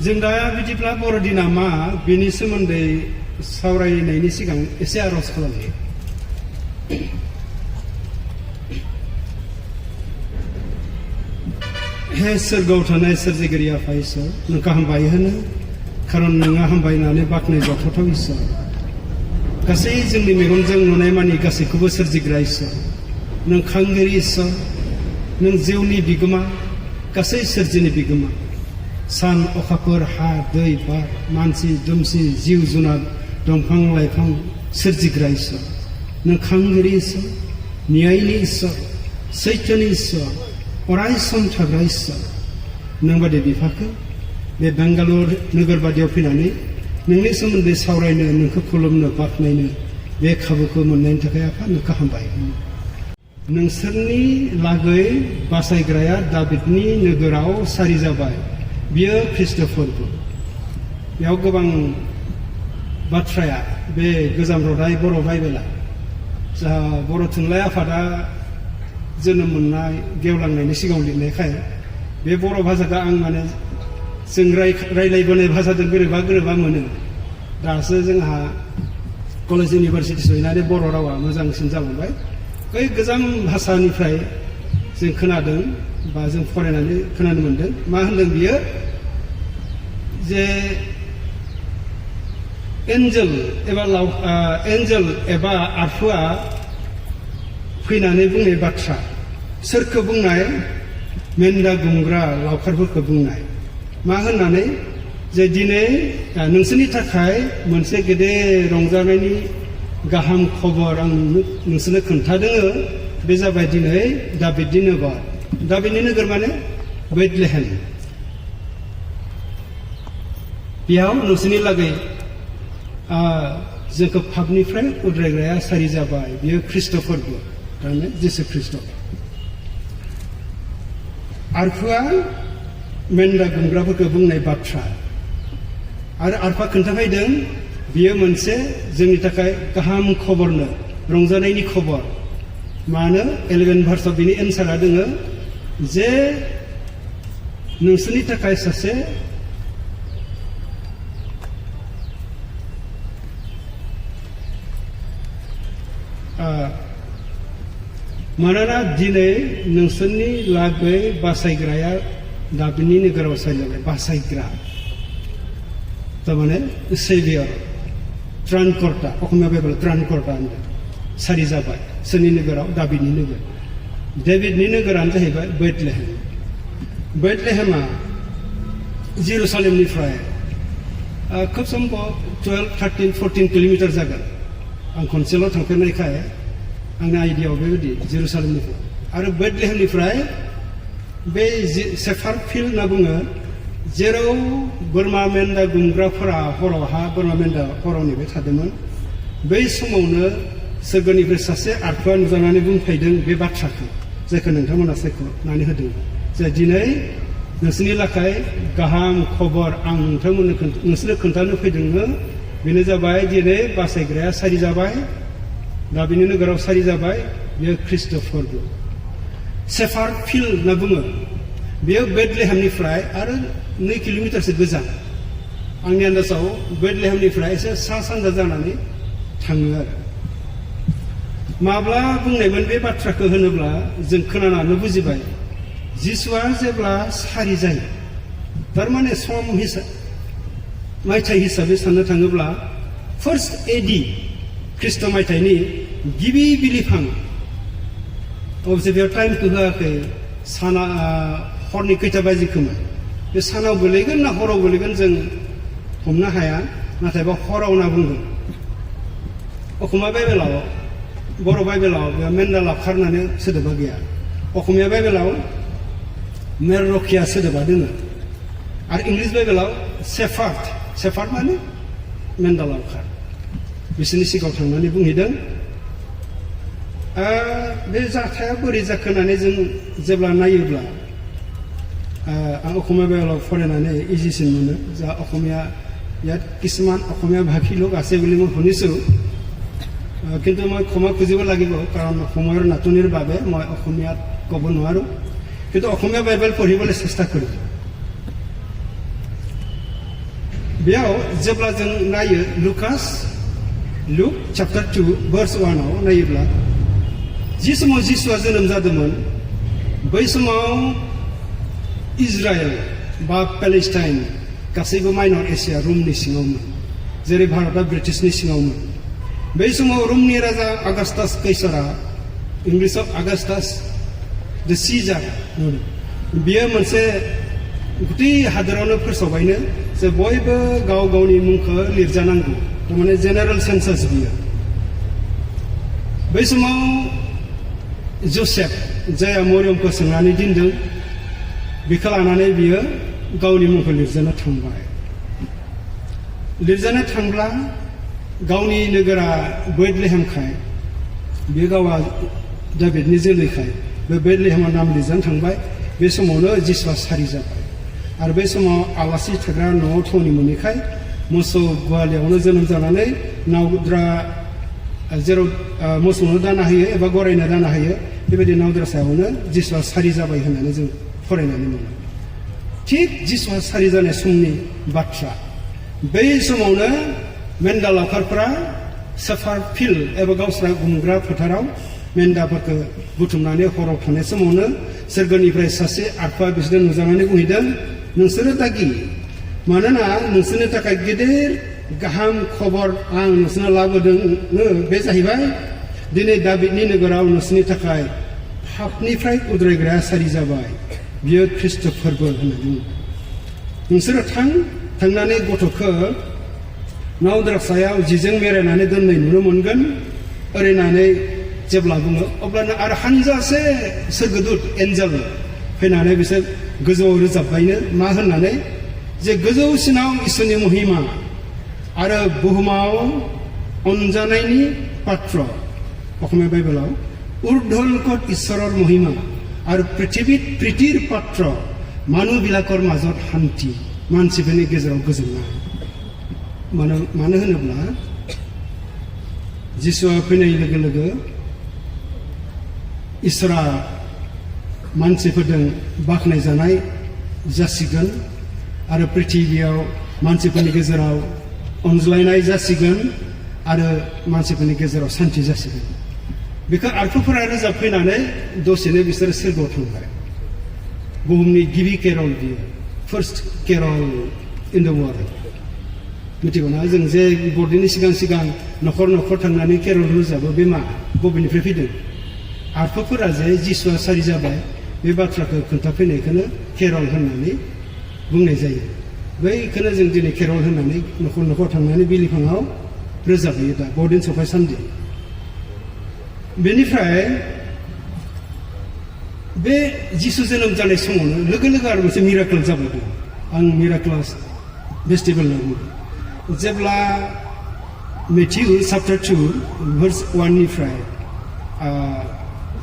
जों दा बिदिब्ला बर'दिना मा बेनि सोमोन्दै सावरायनायनि सिगां एसे आर'ज खालामनि। हे सोरगोआव थानाय सोरजिगिरि आफा इसोर, नोंखौ हामबाय होनो, खारन नोंहा हामबायनानै बाख्नाय जाथावथाव इसोर। गासै जोंनि मेगनजों नुनाय मानि गासैखौबो सोरजिग्रा इसोर, नों खांगिरि इसोर, नों जिउनि बिगोमा, गासै सोरजिनि बिगोमा। सान अखाफोर, हा, दै, बार, मानसि दुमसि, जिउ जुनार, दंफां लाइफां सोरजिग्रा इसोर, नों खांगिरि इसोर, न्यायनि इसोर, सैथोनि इसोर, अराय सम थाग्रा इसोर। नों बादि बिफाखौ बे बेंगालुरु नोगोर बादियाव फैनानै नोंनि सोमोन्दै सावरायनो, नोंखौ खुलुमनो, बाख्नायनो बे खाबुखौ मोननायनि थाखाय आफा नोंखौ हामबाय। नोंसोरनि लागै बासायग्राया दाबिदनि नोगोराव सारि जाबाय, बियो ख्रिस्ट फोरबो। बेयाव गोबां बाथ्राया बे गोजाम रदाय बर' बाइबेला जाहा बर' थुनलाइ आफादा जोनोम मोननाय गेवलांनायनि सिगाङाव लिरनायखाय बे बर' भाषाखौ आं माने जों रायलायबोनाय भाषाजों गोरोबा मोनो। दासो जोंहा कलेज इउनिभारसिटि सहैनानै बर' रावा मोजांसिन जालांबाय। बै गोजाम भाषानिफ्राय जों खोनादों बा जों फरायनानै खोनानो मोनदों। मा होनदों बियो जे एन्जेल एबा आरफुआ फैनानै बुंनाय बाथ्रा, सोरखौ बुंनाय? मेन्दा गुमग्रा लावखारफोरखौ बुंनाय। मा होननानै? जे दिनै नोंसोरनि थाखाय मोनसे गेदेर रंजानायनि गाहाम खबर आं नोंसोरनो खोन्थादों। बे जाबाय दिनै दाबिदनि नोगोर। दाबिदनि नोगोर माने बेथलेहेम। बेयाव नोंसोरनि लागै जोंखौ पापनिफ्राय उद्रायग्राया सारि जाबाय, बियो ख्रिस्ट फोरबो, थारमाने जिसु ख्रिस्ट। आरफुआ मेन्दा गुमग्राफोरखौ बुंनाय बाथ्रा आरो आरफा खोन्थाफैदों बियो मोनसे जोंनि थाखाय गाहाम खबरनो, रंजानायनि खबर। मानो? 11 भार्सआव बिनि एन्सारा दोङो जे नोंसोरनि थाखाय सासे मानोना दिनै नोंसोरनि लागै बासायग्राया दाबिदनि नोगोराव सारि जाबाय। बासायग्रा थारमाने सेभियर, त्राणकर्ता, असमिया बाइबेल त्राणकर्ता होनदों, सारि जाबाय। सोरनि नोगोराव? दाबिदनि नोगोर। दाबिदनि नोगोरानो जाहैबाय बेथलेहेम। बेथलेहेमा जेरुसालेमनिफ्राय खोब सम्भब 12, 13, 14 किल'मिटार जागोन। आं खनसेल' थांफेरनायखाय आंनि आइडियाव बेबायदि जेरुसालेमनिफ्राय। आरो बेथलेहेमनिफ्राय बे सेफार फिल्ड होनना बुङो, जेराव बोरमा मेन्दा गुमग्राफोरा हरावहा बोरमा मेन्दा हराव नेबाय थादोंमोन। बै समावनो सोरगोनिफ्राय सासे आरफुआ नुजानानै बुंफैदों बे बाथ्राखौ, जायखौ नोंथांमोना सायख'नानै होदों। जे दिनै नोंसोरनि थाखाय गाहाम खबर आं नोंसोरनो खोन्थानो फैदोंनो, बेनो जाबाय दिनै बासायग्राया सारि जाबाय, दाबिदनि नोगोराव सारि जाबाय, बेयो ख्रिस्ट फोरबो। सेफार फिल्ड होनना बुङो, बेयो बेथलेहेमनिफ्राय आरो 2 किल'मिटारसो गोजान। आंनि आन्दाजाव बेथलेहेमनिफ्राय एसे सा सानजा जानानै थाङो आरो। माब्ला बुंनायमोन बे बाथ्राखौ होनोब्ला जों खोनानानै बुजिबाय, जिसुआ जेब्ला सारि जायो, थारमाने सम मायथाइ हिसाबै साननो थाङोब्ला फार्स्ट एडि ख्रिस्ट मायथाइनि गिबि बिलिफां। अबसे बेयाव टाइमखौ होआखै, साना हरनि खैथा बाजिखौमोन। बे सानाव गोलैगोन ना हराव गोलैगोन जों हमनो हाया, नाथाय बा हराव होनना बुंदों। असमिया बाइबेलाव, बर' बाइबेलाव बेयाव मेन्दा लावखार होननानै सोदोबा गैया। असमिया बाइबेलाव मेररखिया सोदोबा दोङो। आरो इंलिस बाइबेलाव सेफार्ड माने मेन्दा लावखार। बिसोरनि सिगाङाव थांनानै बुंहैदों। बे जाथाया बोरै जाखो होननानै जों जेब्ला नायोब्ला आं असमिया बाइबेलाव फरायनानै इजिसिन मोनो। जा असमिया ইয়াত কিছুমান অসমীয়া ভাষী লোক আছে বুলি মই শুনিছোঁ, কিন্তু মই ক্ষমা খুজিব লাগিব, কাৰণ সময়ৰ নাটনিৰ বাবে মই অসমীয়াত ক'ব নোৱাৰোঁ। কিন্তু অসমীয়া বাইবেল পঢ়িবলৈ চেষ্টা কৰিম। बेयाव जेब्ला जों नायो लुक चैप्टर 2 verse 1 आव नायोब्ला जि समाव जिसुआ जोनोम जादोंमोन बै समाव इजराइल बा पेलेस्टाइन गासैबो माइनर एशिया रोमनि सिङावमोन जेरै भारतआ ब्रिटिशनि सिङावमोन बै समाव रोमनि राजा अगस्टास कैसरा इंलिशआव अगस्टास द सीजार बियो मोनसे गुदि हादोरावनो फोसावबायनो जे बयबो गाव गावनि मुंखौ लिरजानांगौ थारमाने जेनेरेल सेन्सास बियो बै समाव जोसेफ जाया मरियमखौ सोंनानै दोनदों बेखौ लानानै बियो गावनि मुंखौ लिरजानो थांबाय लिरजानो थांब्ला गावनि नोगोरा बेथलेहेमखाय बे गावा दाबिदनि जोलैखाय बे बेथलेहेमाव नाम लिरजानो थांबाय बे समावनो जिसुआ सारि जाबाय आरो बे समाव आलासि थाग्रा न'आव थावनि मोनैखाय मोसौ गवालियावनो जोनोम जानानै नावद्रा जेराव मोसौनो दाना होयो एबा गरायनो दाना होयो बेबायदि नावद्रा सायावनो जिसुआ सारि जाबाय होननानै जों फरायनानै मोनो थिग जिसुआ सारि जानाय समनि बाथ्रा बै समावनो मेन्दा लावखारफ्रा साफार फिल्ड एबा गावस्रा गुमग्रा फोथाराव मेन्दाफोरखौ बुथुमनानै हराव थानाय समावनो सोरगोनिफ्राय सासे आफा बिसोरनो नुजानानै बुंहैदों नोंसोरो दागि मानोना नोंसोरनि थाखाय गेदेर गाहाम खबर आं नोंसोरनो लाबोदों बे जाहैबाय दिनै दाबिदनि नोगोराव नोंसोरनि थाखाय पापनिफ्राय उद्रायग्राया सारि जाबाय बियो ख्रिस्ट फोरबो होननानै बुङो नोंसोरो थांनानै गथ'खौ नावद्रा सायाव जिजों मेरायनानै दोननाय नुनो मोनगोन ओरैनानै जेब्ला बुङो अब्लानो आरो हानजासे सोरगोदूत एन्जेल फैनानै बिसोर गोजौआव रोजाबबायनो मा होननानै जे गोजौसिनाव इसोरनि महिमा आरो बुहुमाव अनजानायनि पात्र अखमिया बाइबेलाव ऊर्ध्वलोकत ঈশ্বৰৰ महिमा आरो पृथिवीत प्रीतिर पात्र मानुবিলাকৰ মাজত শান্তি मानसिफोरनि गेजेराव गोजोननाय मानो होनोब्ला जिसुआ फैनाय लोगो लोगो इसोरा मानसिफोरजों बाख्नायजानाय जासिगोन आरो पृथिबियाव मानसिफोरनि गेजेराव अनज्लायनाय जासिगोन आरो मानसिफोरनि गेजेराव शान्ति जासिगोन बेखौ आरफोफोरा रोजाबफैनानै दसेनो बिसोर सोरगोआव थांबाय बुहुमनि गिबि केरल बियो first Kerala in the world मिथिगौना जों जे बरदिननि सिगां न'खर न'खर थांनानै केरल रोजाबो बे मा बबेनिफ्राय फैदों आरफोफोरा जे जिसुआ सारि जाबाय बे बाथ्राखौ खोन्थाफैनायखौनो केरल होननानै बुंनाय जायो बैखौनो जों दिनै केरल होननानै न'खर न'खर थांनानै बिलिफाङाव रोजाबहैयो दा बरदिन सफाय सान्दि बेनिफ्राय बे जिसु जोनोम जानाय समावनो लोगो लोगो आरो मोनसे मिराकल जाबावदों आं मिराकलास फेस्टिभेल होनना बुङो जेब्ला मेथ्यु चैप्टर 2 verse 1 निफ्राय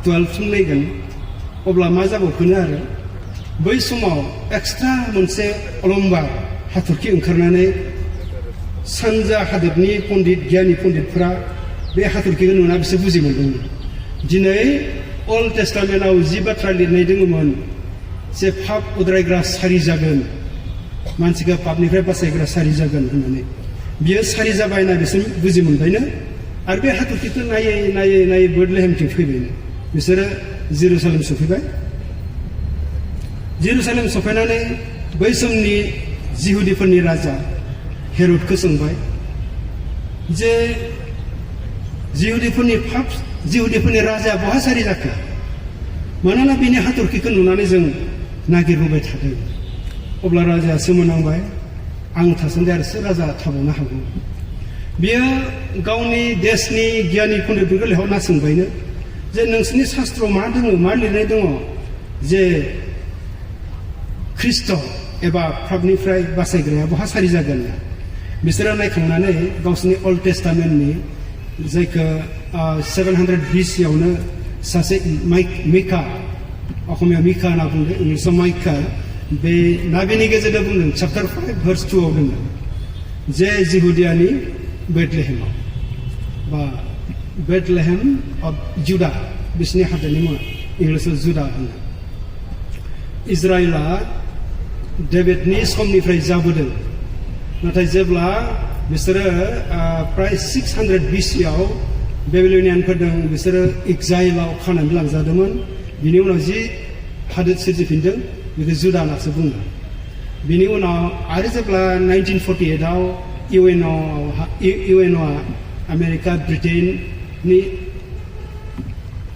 12 सिम नायगोन अब्ला मा जाबावखोनो आरो बै समाव एक्सट्रा मोनसे अलंबार हाथरखि ओंखारनानै सानजा हादोरनि पण्डित गियानि पण्डितफोरा बे हाथरखिखौ नुना बिसोर बुजि मोनदोंमोन दिनै अल्ड टेस्टामेन्टआव जि बाथ्रा लिरनाय दङमोन जे पाप उद्रायग्रा सारि जागोन मानसिखौ पापनिफ्राय बासायग्रा सारि जागोन होननानै बियो सारि जाबाय होनना बिसोर बुजि मोनबायनो आरो बे हाथरखिखौ नायै नायै नायै बेथलेहेमथिं फैबायनो बिसोरो जेरुसालेम सफैबाय जेरुसालेम सफैनानै बै समनि जिहुदिफोरनि राजा हेरदखौ सोंबाय जे जिहुदिफोरनि राजाया बहा सारि जाखो मानोना बिनि हाथरखिखौ नुनानै जों नागिरबोबाय थादों अब्ला राजाया सोमोनांबाय आं थासान्दि आरो सोर राजा थाबावनो हागौ बियो गावनि देशनि गियानि पण्डितफोरखौ लेंहरना सोंबायनो जे नोंसोरनि शास्त्रआव मा दङ मा लिरनाय दङ जे ख्रिस्ट एबा पापनिफ्राय बासायग्राया बहा सारि जागोन बिसोरो नायखांनानै गावसोरनि अल्ड टेस्टामेन्टनि जायखौ 700 BCआवनो सासे मिका अखमिया मिका होनना बुंदों इंलिसाव माइका बे नाबिनि गेजेरजों बुंदों चैप्टर 5 verse 2 आव दङ जे जिहुदियानि बेथलेहेमाव बा बेथलेहेम अफ जुदा बिसोरनि हादोरनि मुङा इंलिसाव जुदा होनो इजराइला डेभिडनि समनिफ्राय जाबोदों नाथाय जेब्ला बिसोरो प्राय 600 BC-आव बेबिलनियानफोरजों बिसोरो एक्जाइलाव खानानै लांजादोंमोन बिनि उनाव जि हादोर सोरजिफिनदों बेखौ जुदा होननासो बुङो बिनि उनाव आरो जेब्ला 1948-आव इउएनअ आमेरिका ब्रिटेननि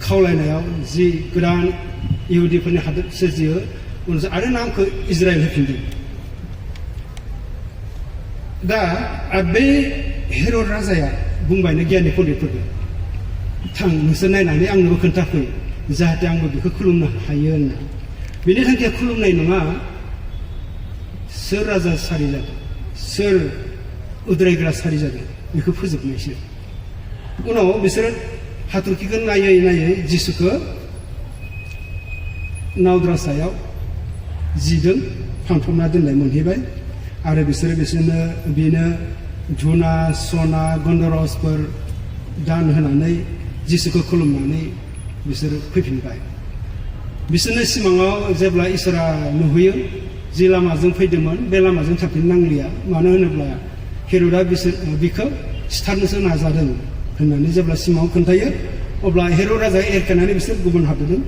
खावलायनायाव जि गोदान इहुदिफोरनि हादोर सोरजियो उनावसो आरो नामखौ इजराइल होफिनदों दा बे हेर'द राजाया बुंबायनो गियानि पण्डितफोरखौ थां नोंसोर नायनानै आंनोबो खोन्थाफै जाहाथे आंबो बेखौ खुलुमनो हायो होनना बेनि थांखिया खुलुमनाय नङा सोर राजा सारि जादों सोर उद्रायग्रा सारि जादों बेखौ फोजोबनायसो उनाव बिसोरो हाथरखिखौ नायै नायै जिसुखौ नावद्रा सायाव जिदों फानफ्रबना दोननाय मोनहैबाय आरो बिसोरनो बेनो धुना सना गन्धरसफोर दान होनानै जिसुखौ खुलुमनानै बिसोरो फैफिनबाय बिसोरनो सिमाङाव जेब्ला इसोरा नुहैयो जि लामाजों फैदोंमोन बे लामाजों थांफिननो नांलिया मानो होनोब्ला हेर'दआ बिखौ सिथारनोसो नाजादों होननानै जेब्ला सिमाङाव खोन्थायो अब्ला हेर'द राजाया एरखेनानै बिसोर गुबुन हादोरजों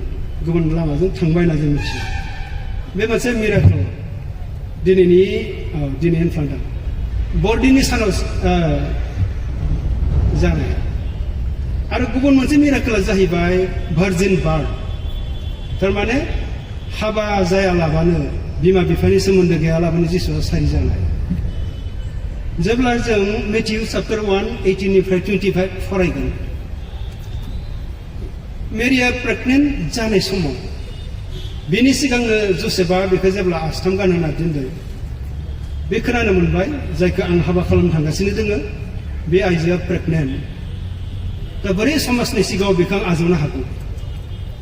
गुबुन लामाजों थांबाय होनना जों मिथियो बे मोनसे मिराकल दिनै होनफ्लांदों बरदिननि सानाव जानाय आरो गुबुन मोनसे मिराकला जाहैबाय भार्जिन बार्थ थारमाने हाबा जायालाबानो बिमा बिफानि सोमोन्दो गैयालाबानो जिसुआ सारि जानाय जेब्ला जों मेथ्यु चैप्टार 1:18-25 फरायगोन मेरिया प्रेगनेन्ट जानाय समाव बेनि सिगांनो जसेफआ बेखौ जेब्ला आस्थाम गानहोना दोनदों बे खोनानो मोनबाय जायखौ आं हाबा खालामनो थांगासिनो दोङो बे आइजोआ प्रेगनेन्ट दा बोरै समाजनि सिगाङाव बेखौ आं आजावनो हागौ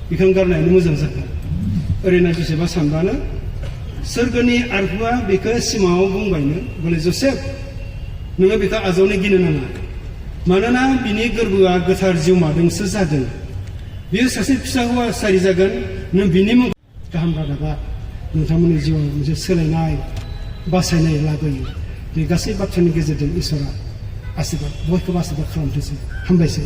बेखौ गारनायानो मोजां जागोन ओरैनो जसेफआ सानबानो सोरगोनि आरहुआ बेखौ सिमाङाव बुंबायनो बोले जसेफ नोङो बेखौ आजावनो गिनो नाङा मानोना बिनि गोरबोआ गोथार जिउमाजोंसो जादों बियो सासे फिसा हौवा सारि जागोन नों बिनि मुं गाहाम रादाबा नोंथांमोननि जिउआव मोनसे सोलायनाय बासायनाय लाबोयो बे गासै बाथ्रानि गेजेरजों इसोरा आशीर्बाद बयखौबो आशीर्बाद खालामथोंसै हामबायसै